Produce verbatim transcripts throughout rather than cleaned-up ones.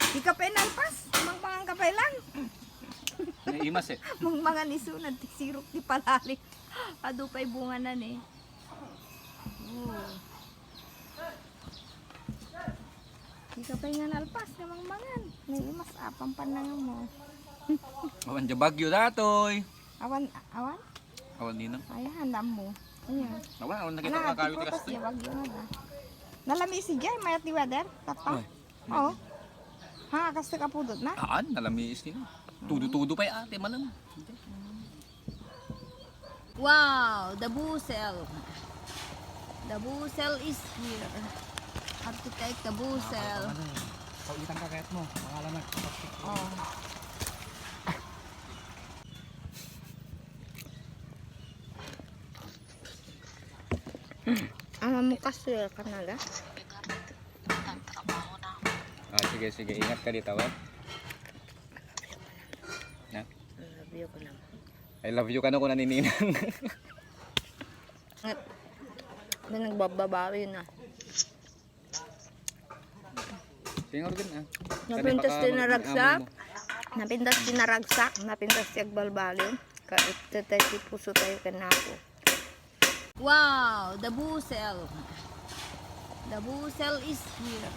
Di ka pay nalpas, mangmangan ka pay lang. Naimas eh. Mangmangan isu, nagtiksirok ti palali. Adu pay bunga na ni. Oh. Di ka pay nga nalpas nga mangmangan. Naimas, ah, pampannangan mo. Awan diay bagyo datoy. Awan, awan? Awan ninang. Ayan, damo. Ayan. Awan, awan nakita ko nga kayo tikas to. Nalami si Jay, mayat di weather. Tata. Ay. Oo. Ha, kasto ka pudot na? Haan, nalami is nino. Tudo-tudo pay ate, malam. Wow, the busel. The busel is here. Have to take the busel. Ano eh. Paulitan ka kayat mo. Pangalan na. Oh. Ang amukas, eh, kanaga. Ah, sige, sige. Ingat ka dito, eh. Na? I love you ka na. I love you ka na ko nanininang. Ngat, may nagbababawi na. Singor din, ah. Napintas din naragsak. Napintas din naragsak. Napintas ti agbalbaliw. Ka, ito tayo, ti puso tayo kanako. Wow, the busel. The busel is here.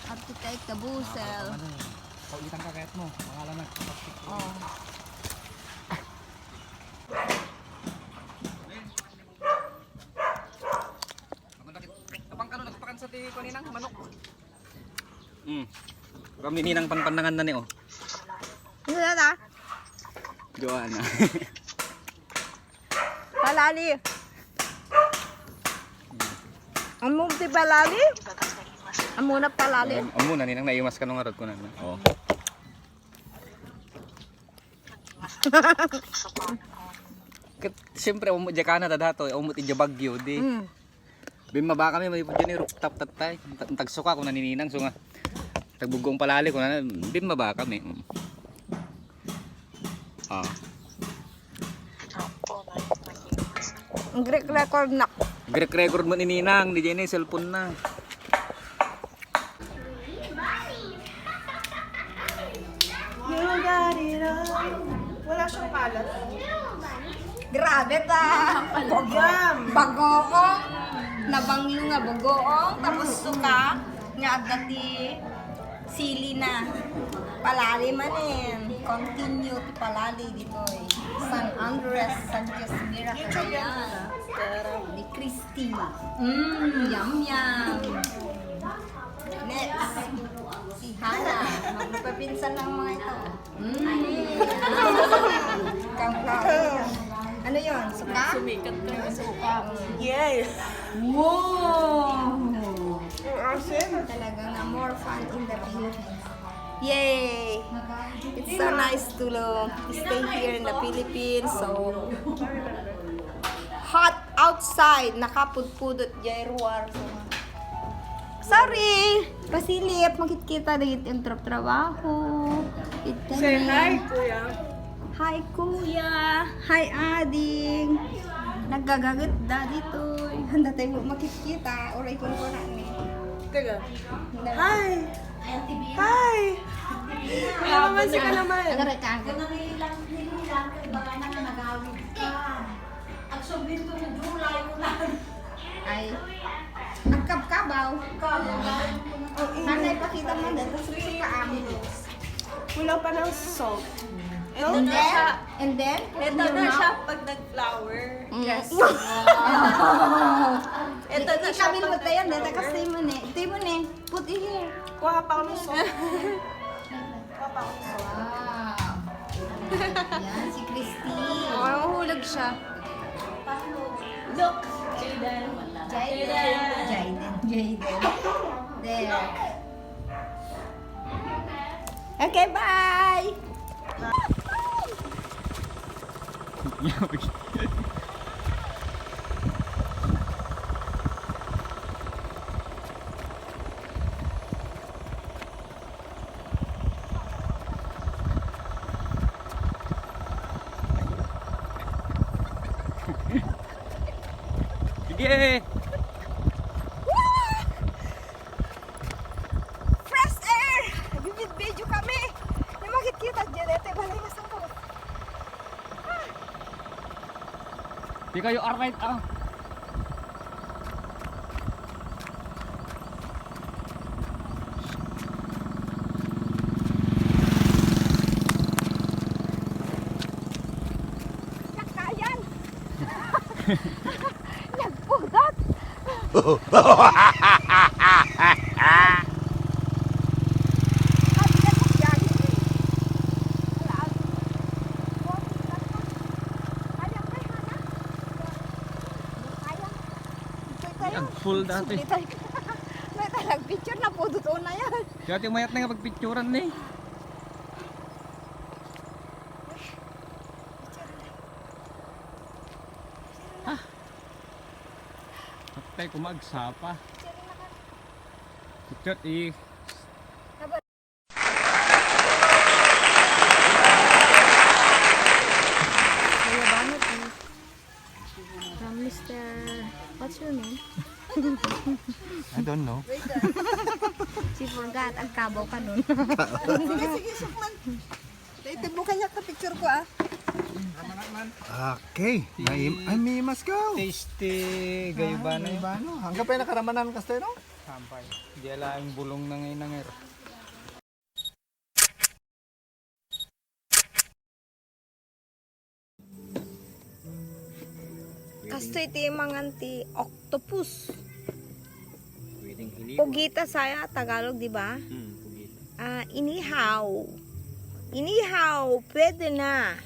Have to take the busel. Ano eh. Paulitan ka kayat mo. Pangalan na. Oh. Kapang kano nagpakan sa ti kuninang manok. Hmm. Kami ninang panpannangan na ni, oh. Ano na ta? Joanna. Palali. Amo ti palali? Amo na palali? Am-, amo na ninang naimas ka nung arad ko na. Oh. Ket, siyempre, umot diay Canada dato, umot diay bagyo, di. Mm. Bimmaba kami, may pudyan ni rooftop tattay. Ta-, tagsuka ko nanininang, so nga. Tagbugong palali ko na, bimmaba kami. Mm. Ah. Ang Greek record na. Greek record mo ni Ninang, di dyan eh, cellphone na. You got it all. Wala siyang kalat. Grabe ta. Yum. Bagoong. Nabanglo nga bagoong. Tapos suka. Nga adda ti sili na. Palali manen. Continue ti palali ditoy. San Andres, San Jose Mira, Cagayan. Ni Christy. Mm, yum, yum. Next, si Hana. Magpapinsan ng mga ito. Mm. Kangkong. Ano yun? Suka? Sumikat ka yung suka. Yay! Wow! Ang asin. Talaga nga more fun in the Philippines. Yay! It's so nice to, uh, stay here in the Philippines. So hot outside. Nakapudpudot jay ruar. Sorry! Pasilip, makitkita dagiti agtrabtrabaho. Say hi, kuya. Hi, kuya. Hi, ading. Naggagaget da ditoy. Handa tayo makitkita. Uray ko na ni. Teka. Hi! Hi! Kalamansi ka naman. Agara ka. Kung nanililang, nililang, kay baga na nga nagawid ka. Agsumbin ko ni July ko na. Ay. Agkabkabaw. Agkabkabaw. Hanay, pakita mo na. Tapos gusto ka amo. Wala pa ng salt. And then, and then, put your mouth. Ito na siya pag nag-flour. Yes. Wow. Ito na siya pag nag-flour. Ikabil mo tayo, dito kasi mo ni. Ito mo ni. Put it here. Kuha pa kami salt. Kuha pa kami salt. Wow. Yan, si Christy. Oh, mahuhulog siya. Look! Jayden. Jayden. Jayden. Jayden. There. Okay, bye! Sige! Fresh air! Give me Kayo, alright, ah. Nagkayan. Nagpudot. Ang full dati. May talag picture na po doon na yan. Kaya ti mayat na nga pagpicturan ni. Ah. Patay ko magsapa. Picture i. Kaya ba na, please? From Mister, what's your name? I don't know. She forgot. Agkabaw ka nun. Sige, sige, sukman. Dahil tibukan niya ka picture ko, ah. Okay. May, ay, may mas ka. Tasty gayubano. Ah, gayubano. Hanggang pa yung nakaramanan ka, no? Sampay. Diya lang bulong na ngayon, nangir. Kastoy ti mangan ti octopus. Pwedeng hiniwa. Pugita saya Tagalog, di ba? Hmm, pugita. Ah, inihaw. Inihaw, pwede na.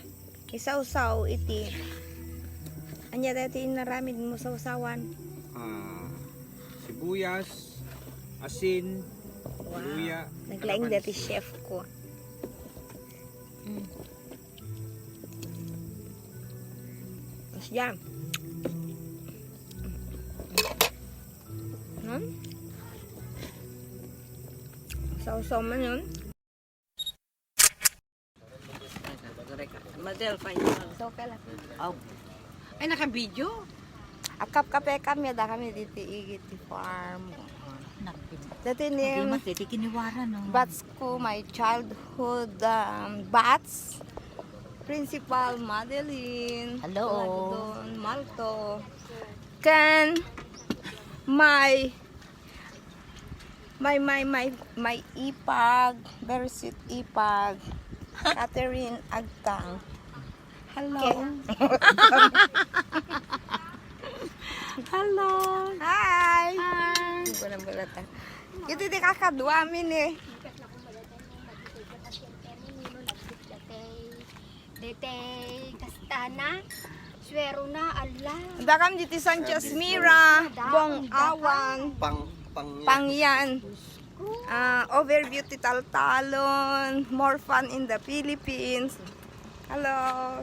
Isawsaw iti. Anya dati inaramid mo sawsawan? Ah, sibuyas, asin, wow, luya, naglaing kalamansi. Dati chef ko. Mm. Tapos yan. Hmm? Sawsaw man yun. Madel, fine. So, kala. Aw. Ay, naka-video? Akap kape kami, ada kami diti igit ti farm. Nagpin-, dati ni, nagpin-, mas diti kiniwara, no? Bats ko, my childhood, um, bats. Principal Madeline. Hello. Lagdon Malto. Ken, my My, my, my, my ipag, very sweet ipag. Catherine Agtang. Hello. Okay. Hello. Hi. Hi. Hindi ko nang balatan. Iti ti kakadua amin eh. Dete, kasta na. Suero na, ala. Dakam diti Sanchez Mira, Bong Awan, Pang, Pang, Pangyan. Ah, overview ti Taltalon, more fun in the Philippines. Hello.